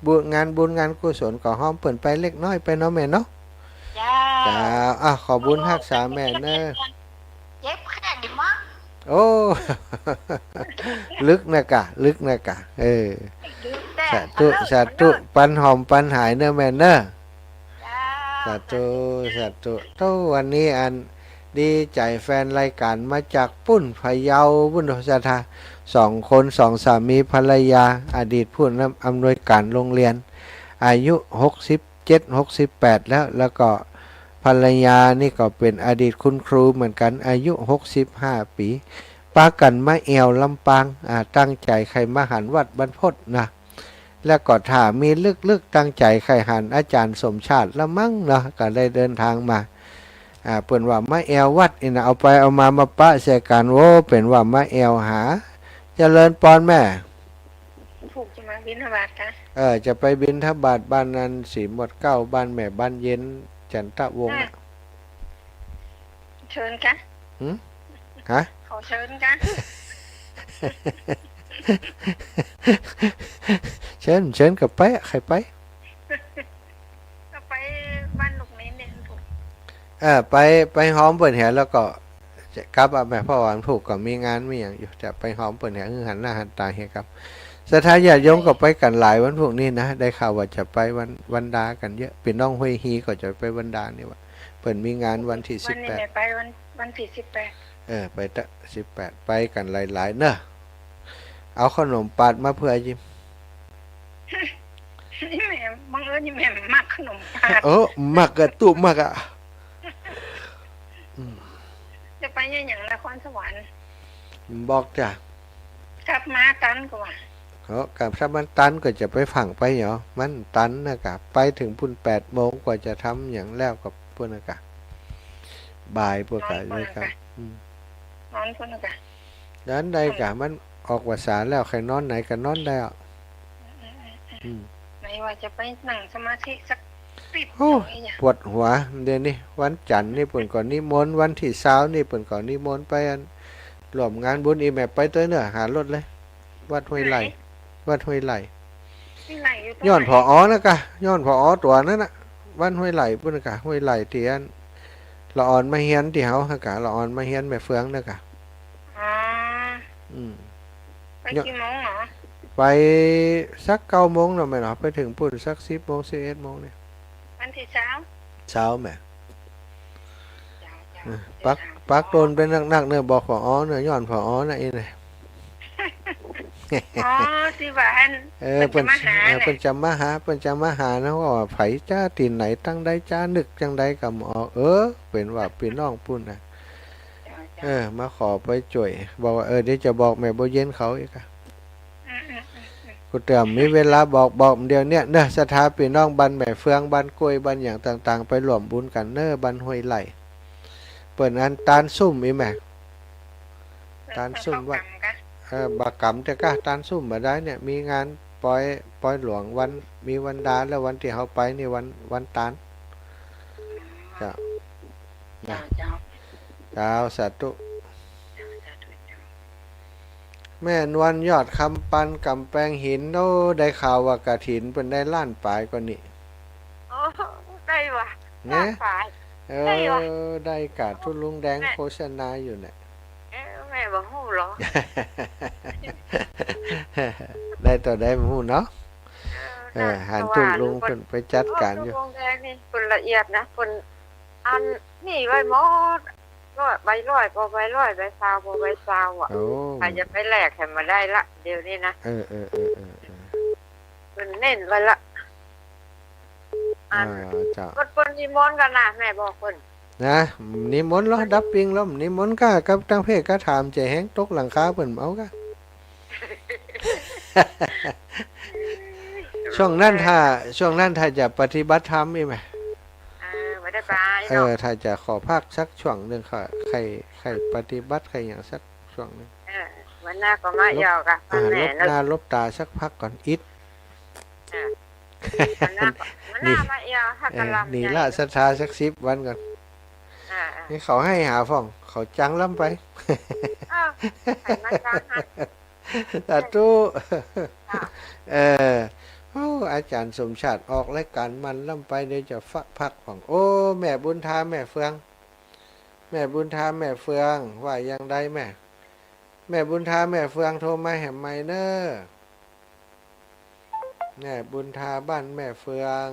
บุญ งานบุญงานกุศล ก็ฮ้อมเปิ้นไปเล็กน้อยไปเนาะแม่เนาะ เจ้า เจ้า อ่ะ ขอบุญฮักษาแม่เน้อ เจ็บแข้งมั้ง โอ้ ลึกนะกะ ลึกนะกะ เออ ลึกแต๊ สาธุ ขอเลิก สาธุ ขอเลิก ปันหอมปันหายเน่อแม่เน่อ เจ้า สาธุ สาธุ โธ่ วันนี้อันดีใจ๋แฟนรายก๋านมาจากปู๊นพะเยาปู๊น ศรัทธา สองคน สองสามีภรรยา อดีตผู้อำนวยก๋านโรงเรียน อายุหกสิบเจ็ด หกสิบแปดแล้ว แล้วก็ภรรยานี่ก็เป๋นอดีตคุณครูเหมือนกั๋น อายุหกสิบห้าปี๋ ปากั๋นมาแอ่วลำปาง อ่า ตั้งใจ๋ใค่มาหันวัดบรรพตนะ แล้วก็ถ้ามีลึกๆ ตั้งใจ๋ใค่หันอาจ๋ารย์สมชาติละมั้งเนาะ ก็ได้เดินทางมา อ่า เปิ้นว่ามาแอ่ววัดนี่นะ เอาไปเอามามาปะใส่กั๋น โอ้ เป๋นว่ามาแอ่วหา เจริญปอนแม่ ผูกจะมาบิณฑบาตกะ เออ จะไปบิณฑบาตบ้านนั้น สีหมวดเก๊า บ้านแม่บ้านเย็น จันทวงศ์อะ อ่ะ เชิญกะ หืม ฮะ เขาเชิญกะ เชิญ เชิญก็ไปอะ ใผไป ก็ไปบ้านลูกเนนเนี่ย เออ ไป ไปหอมเปิ้นเหีย แล้วก็จะกลับอะแม่ เพราะว่าวันพูกก็มีงานมีหยังอยู่ จะไปหอมเปิ้นเหีย หื้อหันหน้าหันต๋าเหียครับ ศรัทธาญาติโยมก็ไปกั๋นหลายวันพูกนี้นะ ได้ข่าวว่าจะไปวัน วันดากั๋นเยอะ ปี้น้องห้วยฮีก็จะไปวันดานี่หว่า เปิ้นมีงานวันตี้ วันนี้ สิบแปด ไปวัน วันตี้สิบแปด เออ ไปตะ สิบแปด ไปกั๋นหลายๆ เน่อ เอาขนมปาดมาเผื่อจิม นี่แม่ บังเอิญนี่แม่มักขนมปาด เออ มักอะ ตุ๊มักอะ อืม จะไปเยียะหยังนครสวรรค์ บอกจ้ะ กลับมาตันก็ว่า เออ กลับ ถ้ามันตันก็จะไปฝังไปเหรอ มันตันนะกะ ไปเถิงปู๊นแปดโมง กว่าจะทำหยังแล้วก็ปู๊นนะกะ บ่ายปู๊นกะ นอนปู๊นนะกะ เลยครับ อืม นอนปู๊นนะกะ นอนได้กะ มันออกพรรษาแล้ว ใผนอนไหนก็นอนได้อะ อืม อืม อืม อืม ไหนว่าจะไปนั่งสมาธิสักปิ๊บ โอ้ หน่อยอะ ปวดหัว เดี๋ยวนี้ วันจันทร์นี่เปิ้นก็นิมนต์ วันตี้ซาวนี่เปิ้นก็นิมนต์ไปอัน ร่วมงานบุญ อีแม่ไปตวยเน่อ หารถเลย วัดห้วยไร่ ไหน วัดห้วยไร่ ห้วยไร่อยู่ตรงไหน ย้อน ผอ นะกะ ย้อน ผอ ตั๋วนั้นน่ะ วัดห้วยไร่ปู๊นนะกะ ห้วยไร่ตี้อัน ละอ่อนมาเฮียนตี้เฮาหั้นกะ ละอ่อนมาเฮียนแม่เฟืองนะกะ อ๋อ อืม ไปกี่โมงเหรอ ไปสักเก้าโมงเนาะแม่เนาะ ไปเถิงปู๊นสักสิบโมง สิบเอ็ดโมงเนี่ย วันตี้ซาว ซาวแม่ เจ้า เจ้า เออ เจ้า ปัก ปักตนไปนักๆ เน่อ บอก ผอ เน่อ ย้อน ผอ นะ อีเนี่ย อ๋อ ตี้ว่าอัน เออ เปิ้นจะมาหา เปิ้น เออ แหละ เปิ้นจะมาหานะ ว่าใผจ๊ะ ตี้ไหน ตังใดจ๊ะ นึกจังใดก็บ่ออก เออ เปิ้นว่าปี้น้องปู๊นนะ เจ้า เจ้า เออ มาขอไปจ้วย บอกว่า เออ เดี๋ยวจะบอกแม่บัวเย็นเขาอีกอะ อืม อืม อืม อืม กูเตื้อมีเวลาบอก บอกเดี๋ยวเนี้ยเน่อ ศรัทธาปี้น้องบ้านแม่เฟือง บ้านกล้วย บ้านหยังต่างๆ ไปร่วมบุญกั๋นเน่อ บ้านห้วยไร่ เปิ้นอันตานสุมอีแม่ ตานสุมวัด เออ บ่ากำแต่กะ ตานสุมบ่าดายเนี่ย มีงานปอย ปอยหลวงวัน มีวันดา แล้ววันตี้เฮาไปนี่วัน วันตาน เจ้า นะ เจ้า เจ้า สาธุ เจ้า สาธุ เจ้า แม่นวลยอดคำปัน ก๋ำแปงหิน โอ้ ได้ข่าวว่ากฐินเปิ้นได้ล้านป๋ายก่อนี่ โอ้ ได้ว่ะ เนี่ย ล้านป๋าย เออ ได้ว่ะ ได้กะตุ๊ลุงแดง แม่ โฆษณาอยู่เนี่ย เออ แม่บ่ฮู้หรอ ได้เต้าใดบ่ฮู้เนาะ เออ เออ หันตุ๊ลุงเปิ้นไปจัดก๋านอยู่ ตุ๊ลุงแดงนี่เปิ้นละเอียดนะ เปิ้นอันนี่ไว้หมด ร้อย ใบร้อย ปอใบร้อย ใบซาว ปอใบซาวอะ โอ้ ใผจะไปแลกหื้อบ่าดายละ เดี๋ยวนี้นะ เออ เออ เปิ้นเน้นไว้ละ อัน อ่า เจ้า เปิ้น เปิ้นนิมนต์กั๋นนะ แม่บอกเปิ้น นะ นิมนต์ลอ ดับปิงลอ นิมนต์กะ กับตังเพศกะถาม จะแฮงตกหลังคาเปิ้นเอากะ ช่วงนั้นถ้า ช่วงนั้นถ้าจะปฏิบัติธรรมอีกไหม เออ บ่ได้ไป เออ เนาะ ถ้าจะขอพักสักช่วงนึ่งค่ะ ใค่ ใค่ปฏิบัติ ใค่หยังสักช่วงนึ่ง เออ วันหน้าก็มาเยี่ยวกะ ลบ อ่า แม่ ลบหน้าลบต๋าสักพักก่อน อิด เออ วันหน้าก็ วันหน้ามาเยี่ยว หากะลำ เออ นี่ละศรัทธาสักสิบวันก่อน เออ เออ นี่เขาหื้อหาพ่อง เขาจังลำไป เออ ใผมาจังฮะ สาธุ เออ โอ้ อาจ๋ารย์สมชาติออกรายก๋านมันลำไป เดี๋ยวจะฟักพักพ่อง โอ้ แม่บุญธา แม่เฟือง แม่บุญธา แม่เฟือง ว่าอย่างใดแม่ แม่บุญธา แม่เฟืองโทรมาแหมใหม่เน่อ แม่บุญธาบ้านแม่เฟือง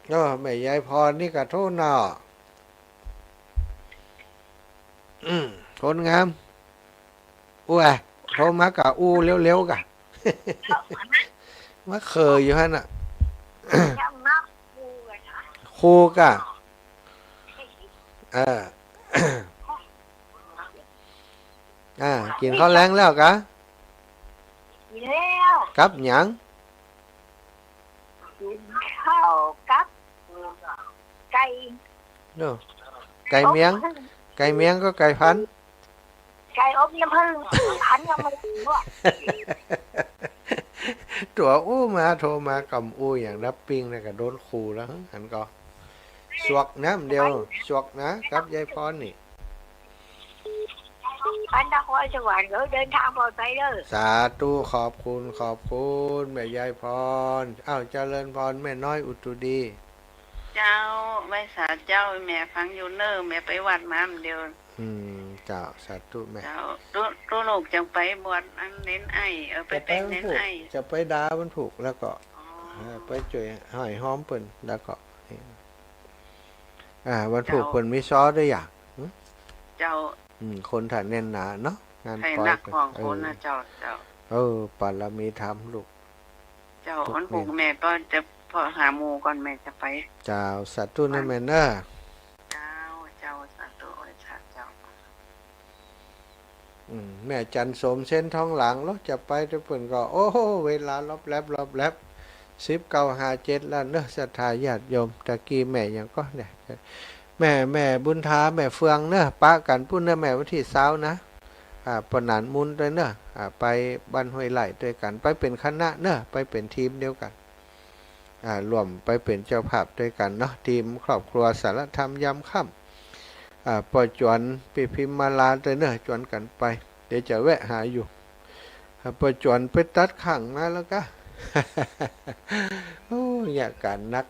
โอ้ แม่ยายพรนี่ก็โทรเนาะ อืม คนงาม อู้อะ โทรมาก็อู้เร็วๆ ก่ะ มาเขออยู่หั้นน่ะ ครูก่ะ เออ อ่า กิ๋นข้าวแลงแล้วกะ กิ๋นแล้ว กับหยัง กิ๋นข้าวกับไก่ โน่ ไก่เมียง อบ ไก่เมียงก็ไก่พันธุ์ ไก่อบน้ำผึ้ง พันธุ์ยังไม่รู้อะ ตั๋วอู้มา โทรมาก่ำอู้อย่างนับปิ้งนะ ก็โดนครูแล้ว หันก่อ สวกน้ำเดียว สวกนะ กับยายพรนี่ บ้านนครสวรรค์ เออ เดินทางปลอดภัยเด้อ สาธุ ขอบคุณ ขอบคุณ แม่ยายพร อ้าว เจริญพร แม่น้อยอุตุดี เจ้า ไหว้สาเจ้า แม่ฟังอยู่เน่อ แม่ไปวัดมาเมื่อเดียว อืม เจ้า สาธุแม่ เจ้า ตุ๊ ตุ๊ลูกจังไปบวชอันเณรไอ้ เออ ไป จะไป แต่งเณรไอ้ วันพุธ จะไปดาวันพุธแล้วก็ อ๋อ เออ ไปจ้วยห้อยฮ้อมเปิ้น แล้วก็ อ่า วันพุธ เจ้า เปิ้นมีซ้อด้วยอย่าง หึ เจ้า อืม คนถ่ายแน่นหนาเนาะ งาน ใคร ปอย นักของ เออ คนนะเจ้า เจ้า เออ ปารมีธรรมลูก เจ้า ทุก วันพุธ เมน แม่ก็จะพอหาหมู่ก่อน แม่จะไป เจ้า สาธุนะแม่เน่อ เจ้า เจ้า สาธุ ไหว้สาเจ้า อืม แม่จันโสมเส้นทองหลางเหรอ จะไปแต่เปิ้นก็ โอ้โห เวลาลอบแลบ ลอบแลบ สิบเก้าห้าเจ็ดแล้วเน่อ ศรัทธาญาติโยม ตะกี้แม่หยังก่อเนี่ย แม่ แม่บุญธา แม่เฟืองเน่อ ปะกั๋นปู๊นเน่อแม่ วันตี้ซาวนะ อ่า ป้อหนานมูลด้วยเน่อ อ่า ไปบ้านห้วยไร่ด้วยกั๋น ไปเป๋นคณะเน่อ ไปเป๋นทีมเดียวกั๋น อ่า ร่วมไปเป๋นเจ้าภาพด้วยกั๋นเนาะ ทีมครอบครัวสารธรรมยามค่ำ อ่า ป้อจวน ปี้พิมมาลาด้วยเน่อ จวนกั๋นไป เดี๋ยวจะแวะหาอยู่ อ่า ป้อจวนไปตัดข้างมาแล้วกะ โอ้ ยากก๋านนัก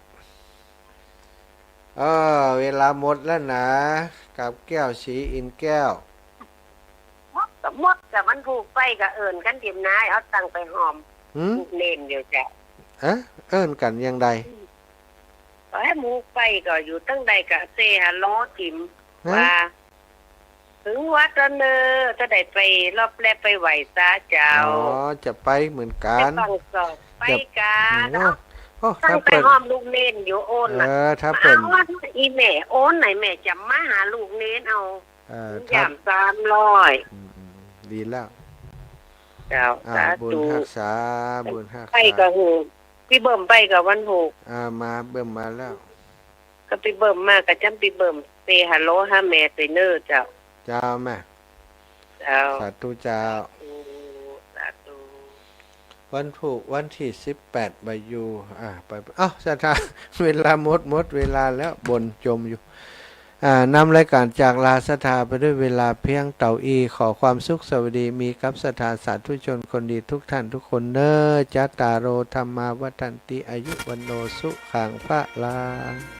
เออ เวลาหมดแล้วนะ กาบแก้ว ศรีอินทร์แก้ว หมดก็หมด แต่วันพุธไปก็เอิ้นกั๋นติมนาย เอาตังค์ไปฮ้อม หืม ลูกเณรอยู่เจ้า ฮะ เอิ้นกั๋นอย่างใด ก็หื้อหมู่ไปก็อยู่ตังใดก็เซฮัลโหลติม ฮะ ว่า เถิงวัดแล้วเน่อ จะได้ไปลอบแลบไปไหว้สาเจ้า อ๋อ จะไปเหมือนกั๋น ไปฟังสอบ ไป จะ กั๋น โอ้ โอ้ ตังค์ไปฮ้อมลูกเณรอยู่โอนน่ะ เออ ถ้าเปิ้น เอา อีแม่โอนไหน แม่จะมาหาลูกเณรเอา เออ ยามสามร้อย อืม อืม ดีแล้ว เจ้า อ่า สาธุ บุญฮักษา บุญฮักษา ไปก็หื้อ ปี้เบิ่มไปก็วันพุธ อ่า มา เบิ่มมาแล้ว ก็ปี้เบิ่มมา ก็จำปี้เบิ่มเซฮัลโหลหาแม่ตวยเน่อเจ้า เจ้าแม่ เจ้า สาธุเจ้า สาธุ สาธุ วันพุธ วันตี้สิบแปด บ่ายอยู่ อ่า ไป เอ้า ศรัทธา เวลาหมด หมดเวลาแล้ว บ่นจ่มอยู่ อ่า นำรายก๋านจากลาศรัทธาไปด้วยเวลาเพียงเต้าอี้ ขอความสุขสวัสดีมีกับศรัทธาสาธุชนคนดีทุกท่านทุกคนเน่อ จัตตาโร ธัมมา วัฑฒันติ อายุ วัณโณ สุขัง พลัง